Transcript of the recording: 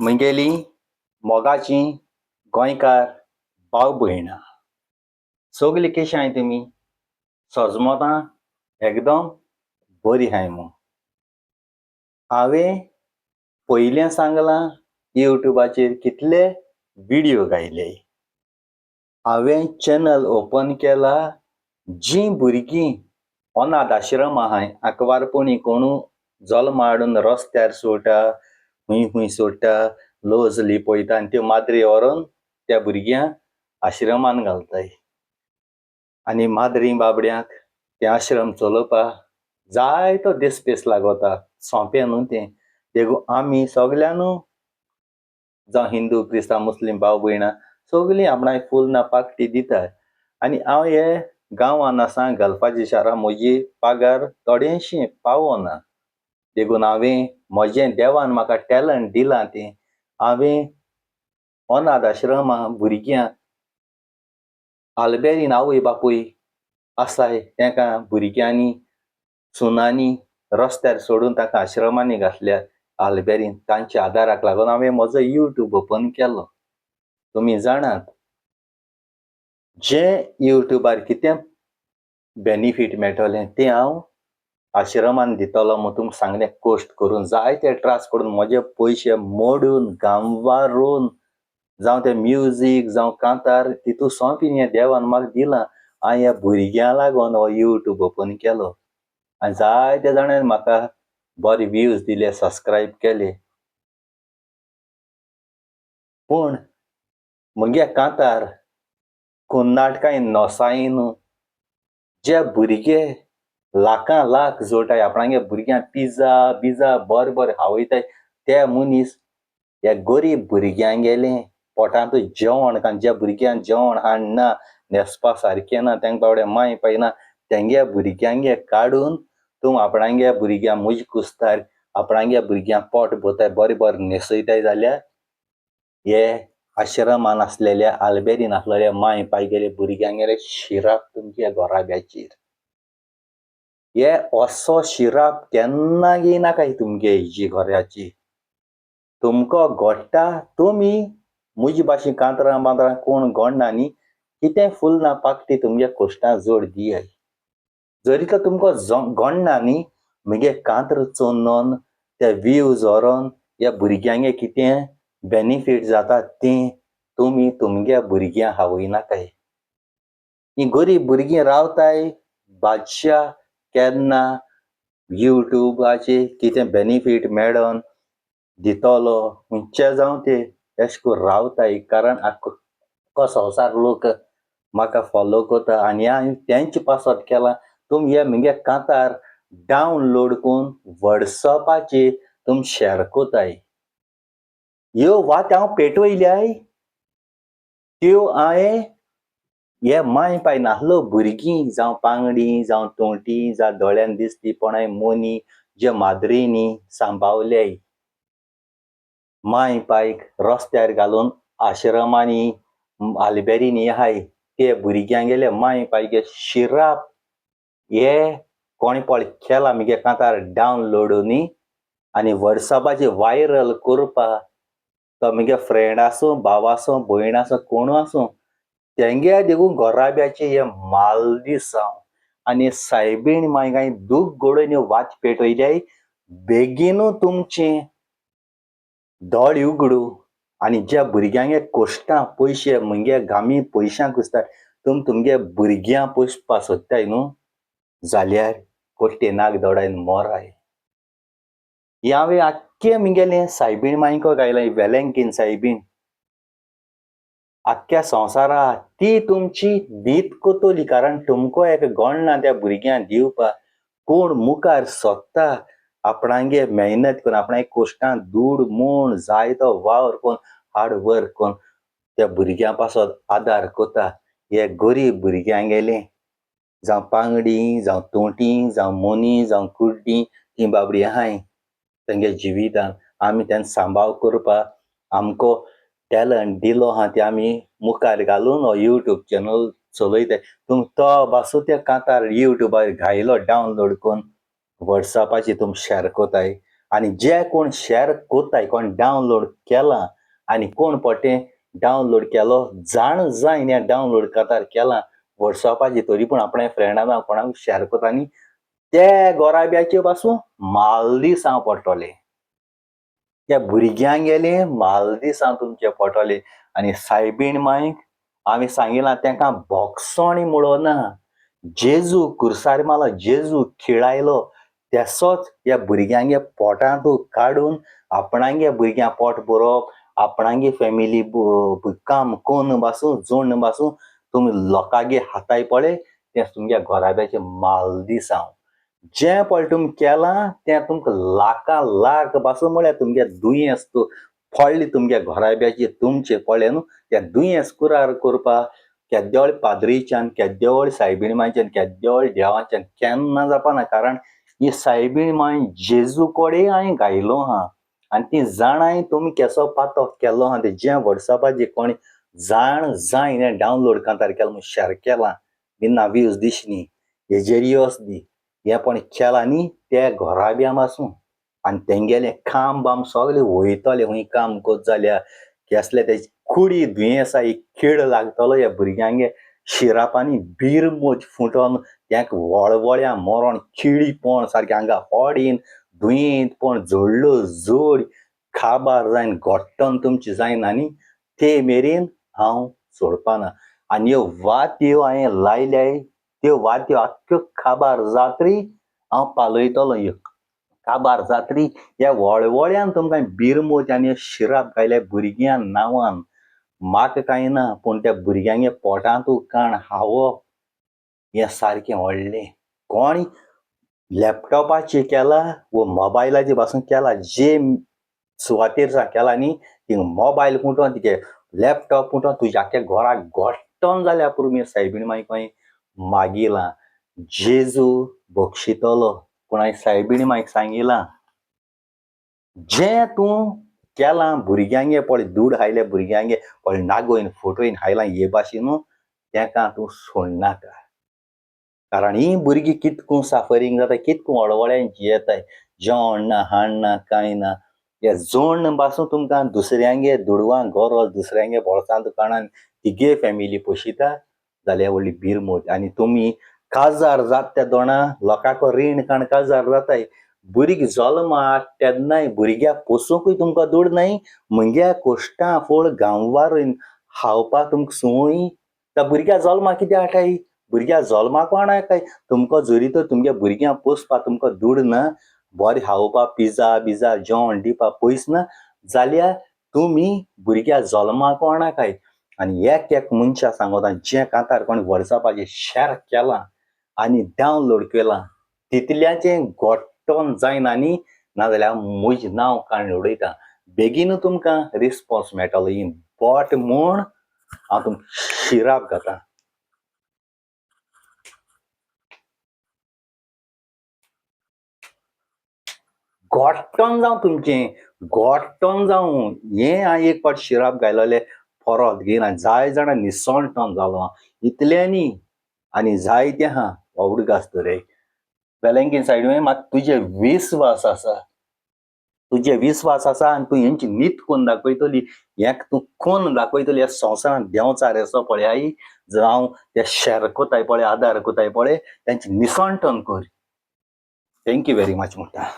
म्हगेलीं मोगाचीं गोंयकार भाव भयणां, सगलीं कशीं आहाय तुमी? सजमतां एकदम बरीं आहाय मू. हांवें पयलें सांगलां, युट्यूबाचेर कितले विडियो घायले. हांवें चॅनल ओपन केला, जीं भुरगीं अनाथ आश्रम आहाय, आंकवारपणी कोणू जल्मा हाडून रस्त्यार सोडटा, खूंय खूंय सोडटा, लज लिपयता आनी त्यो माद्री व्हरोन त्या भुरग्यांक आश्रमान घालताय. आनी माद्री बाबड्यांक तें आश्रम चलोवपाक जायतो देस्पेस लागता, सोंपें न्हू तें. देखून आमी सगल्यानू, जावं हिंदू, क्रिस्तांव, मुस्लीम भाव भयणां सगलीं आपणाक फूल ना पाकटी दितात. आनी हांव हे गांवांत आसा, गल्फाच्या शारांत म्हजी पगार थोडेशें पावना. देखून हांवें म्हजें देवान म्हाका टॅलंट दिलां तें हांवें अनाथ आश्रमा भुरग्यांक, आलबेरीन आवय बापूय आसाय तांकां भुरग्यांनी सुनांनी रस्त्यार सोडून तांकां आश्रमांनी घातल्यात आलबेरीन, तांच्या आदाराक लागून हांवें म्हजो युट्यूब ओपन केलो. तुमी जाणात, जें युट्यूबार कितें बेनिफीट मेळटलें तें हांव आश्रमान दितलो म्हूण तुमकां सांगलें. कश्ट करून, जायते त्रास करून, म्हजे पयशे मोडून, गांवारून, जावं तें म्युजीक जावं कांतार, तितू सोंपें हें देवान म्हाका दिलां. हांवें ह्या भुरग्यां लागून हो युट्यूब ओपन केलो आनी जायते जाणांनी म्हाका बरे व्यूज दिले, सबस्क्रायब केले. पूण म्हगे कांतार कुन्नाटकाय नोसाय न्हू, जे भुरगे लाखां लाख जोडटाय, आपणागे भुरग्यांक पिझ्झा बिझा बरें बरें खावयताय, ते मनीस ह्या गरीब भुरग्यांगेलें पोटांत जेवण, कारण ज्या भुरग्यांक जेवण हाडना, न्हेसपा सारकें ना, तांकां बाबड्या माय पाय ना, तेंगे भुरग्यांगे काडून तूं आपणागे भुरग्यांक म्हजे कुस्तार आपणागे भुरग्यांक पोट भरताय, बरें बरें न्हेसयताय जाल्यार हे आश्रमान आसलेल्या, आलबेरीन आसलेल्या माय पायगेले भुरग्यांगेले शिराप तुमच्या घराब्याचेर. हे असो शिराप केन्ना घेयनाकाय तुमगे हेजी घराची. तुमकां घडटा, तुमी म्हजे भाशेन कांतरां बांतरां कोण गोडना न्ही, कितें फूल ना पाकटी तुमगे कोश्टां जोड दियाय. जरी तर तुमकां गोडना न्ही, म्हगे कांतर चोंदोन ते व्यूज व्हरोन ह्या भुरग्यांगे कितें बेनिफीट जाता तें तुमी तुमगे भुरग्यांक खावयनाकाय. हीं गरीब भुरगीं रावताय बादशा केन्ना युट्यूबाचेर कितें बेनिफीट मेळोन दितलो खंयचे जावं ते, अशें करून रावताय. कारण आख्खो संवसार लोक म्हाका फॉलो करता आनी हांवें तेंचे पासत केलां. तुमी हे म्हगे कांतार डावनलोड करून वॉट्सएपाचेर तुमी शेअर करताय. ह्यो वाती हांव पेटयल्याय त्यो हांवें हे माय पाय नासलो भुरगीं, जावं पांगडी, जावं तोंटी, जावं दोळ्यान दिसती कोणाय मोनी, जे माद्रीनी सांबावल्याय, माय पायक रस्त्यार घालून आश्रमांनी आलबेरीनी आहाय ते भुरग्यांगेले माय पायगे शिराप हे कोणे पळय केला म्हगे कांतार डावनलोड न्ही आनी वॉट्सएपाचेर वायरल करपा, तो म्हगे फ्रेंड आसूं, भाव आसूं, भयण आसूं, कोणू आसूं, तेंगे देखून घराब्याचे हे मालदिसांव. आनी सायबीण मागीर कांय दूख घडोवन वात पेटयल्याय. बेगीनू तुमचें दोळे उगडू आनी ज्या भुरग्यांगे कोश्टां पयशे म्हगे गामी पयशांक कुसतात, तुमी तुमगे भुरग्यां पोसपा सोदताय न्हू जाल्यार कोट्टे नाक दोडायन मोराय. हें हांवें आख्खें म्हगेलें सायबीण मायको गायलां, वेलँकीन सायबीण. आख्ख्या संवसाराक ती तुमची नीत कोतोली, कारण तुमकां एक गोडना त्या भुरग्यांक दिवपाक. कोण मुखार सोदता आपणागे मेहनत करून, आपणागे कोश्टां दूड म्हूण जायतो वावर करून, हार्ड वर्क करून त्या भुरग्यां पासत आदार करता, हे गरीब भुरग्यांगेले, जावं पांगडी, जावं तोंटी, जावं मोनी, जावं कुड्डी, तीं बाबडीं आहाय तेंगे जिवितान आमी तेंचो सांबाळ करपाक आमकां टॅलंट दिलो आहा, ते आमी मुखार घालून हो युट्यूब चॅनल चलयताय. तुमी तो बासू त्या कांतार युट्यूबार घायलो डावनलोड करून वॉट्सएपाचेर तुमी शेअर करताय. आनी जे कोण शेअर कोताय, कोण डावनलोड केला आनी कोण पटे डावनलोड केलो जाण जायन ह्या डावनलोड कातार केला वॉट्सअपाचेर, तरी पूण आपणा फ्रेंडां कोणाक शेअर कोता न्ही ते गोराब्याचे पासून मालदिसां पडटले, त्या भुरग्यांगेले मालदिसां तुमचे पडटले. आनी सायबीण मायक हांवें सांगिलां तांकां बोगसोणी म्हणो ना, जेजू कुर्सार मारलो, जेजू खिळायलो तेसोच ह्या भुरग्यांगे पोटांतू काडून आपणागे भुरग्यां पोट भरोवप, आपणागे फॅमिली काम कोन्न बासूं जोडन बासूं तुमी लोकांगे हाताय पळय तें तुमच्या घराब्याचें मालदिसांव. जें पळय तुमी केलां तें तुमकां लाखां लाख बासूं म्हळ्यार तुमगे दुयेंस पडलें तुमच्या घराब्याचेर तुमचें पडलें न्हू त्या दुयेंस कुरार करपाक केद्देवळ पाद्रीच्यान, केद्देवळ सायबीण मांयच्यान, केद्देवळ देवाच्यान केन्ना जावपाना. कारण ही सायबीण मांय जेजू कडेन हांवें गायलो आहा आनी ती जाणाय तुमी केसो पातो केलो आहा तें जें वॉट्सॅपाचेर कोणी जाण जायन डावनलोड कांतार केलां म्हूण शेअर केलां बिन्ना व्यूज दिसनी हेजेर दी हें पण केलां न्ही ते घराब्या आसूं आनी तेंगेलें काम बाम सगळें वयतलें. खंय काम कोत जाल्यार केसले ते कुडी दुयेंसा एक कीड लागतलो ह्या भुरग्यांगे शिरापांनी बिरमोच फुटोन तेंक वळवळ्या मरोण किळीपण सारकें हांगा होडीन दुयेंतपण जोडलो जोड खाबार जायन गोट्टन तुमची जायना न्ही ते मेरेन हांव सोडपाना. आनी ह्यो वात्यो हांवें लायल्याय त्यो वात्यो आख्ख्यो काबार जात्री हांव पालयतलो. ह्यो काबार जात्री ह्या वळवळ्यान तुमकां बिरमोच आनी शिराप घायल्या भुरग्यां नांवान म्हाका कांय ना, पूण त्या भुरग्यांगे पोटांतू काण हावप हें सारकें व्हडलें. कोण लॅपटॉपाचेर केला वो मोबायलाचेर पासून केला, जे सुवातेर सा केला न्ही थिंग मोबायल खुंटोन तिगे लॅपटॉप खुंटोन तुज्या आख्ख्या घराक गोट्टोन जाल्यार पुरो. मी सायबीण मायक हांवें मागिलां जेजू बक्षितलो, पूण हांवें सायबीण मायक सांगिलां जें तूं केलां भुरग्यांगे पळय दूड हायले भुरग्यांगे पळय नागोयन फोटोयन हायलां हे भाशेन न्हू तेका तूं सोडनाका. कारण ही भुरगीं कितकूं साफरींग जाता, कितकूं वळवळ्यान जियेताय, जेवण ना हाण ना कांय ना. हे जोडण पासून तुमकां दुसऱ्यांगे दुडवां गरज दुसऱ्यांगे बोळसांत काणान तिगे फॅमिली पोशिता जाल्यार व्हडली बिरमोट. आनी तुमी काजार जात त्या दोणा लोकांक रीण काण काजार जाताय, भुरगीं जल्माक तेन्नाय भुरग्याक पोसुंकूय तुमकां दुड नाय, मुगे कोश्टां फळ गांवारून खावपाक तुमकां संवय. त्या भुरग्या जल्माक कित्याक हाडटाय, भुरग्या जल्माक कोणाक काय तुमकां जरी तर तुमगे भुरग्यांक पोसपाक तुमकां दुड ना, बरें खावपाक पिझ्झा बिझा जेवण दिवपाक पयस ना जाल्यार तुमी भुरग्या जल्माक कोणाक काय. आनी एक एक मनशा सांगता जें कांतार कोणी वॉट्सॅपाचेर शेअर केलां आनी डावनलोड केलां तितल्याचें गोट्टोन जायना न्ही, नाजाल्यार म्हजें नांव काडून उडयता. बेगीन तुमकां रिस्पोन्स मेळटलो. ही बोट म्हूण हांव तुमकां शिराप घाता. गोट्टोन जावं तुमचें, गोट्टोन जावं. हें हांवें एक फावट शिराप घायलोलें परत घेयना. जाय जाणां निसणटोन जालो इतलें न्ही आनी जायतें आहा उडगास तर वेलंकीन सायडीन मात तुजे विस्वास आसा, तुजे विस्वास आसा आनी तूं हेंची नीत कोन्न दाखयतली, हें तूं कोन्न दाखयतली ह्या संवसारांत देंवचार असो पळय जावं ते शेर कोताय पळय आदार कोताय पळय तेंची निसणटन कर. Thank you very much म्हणटा.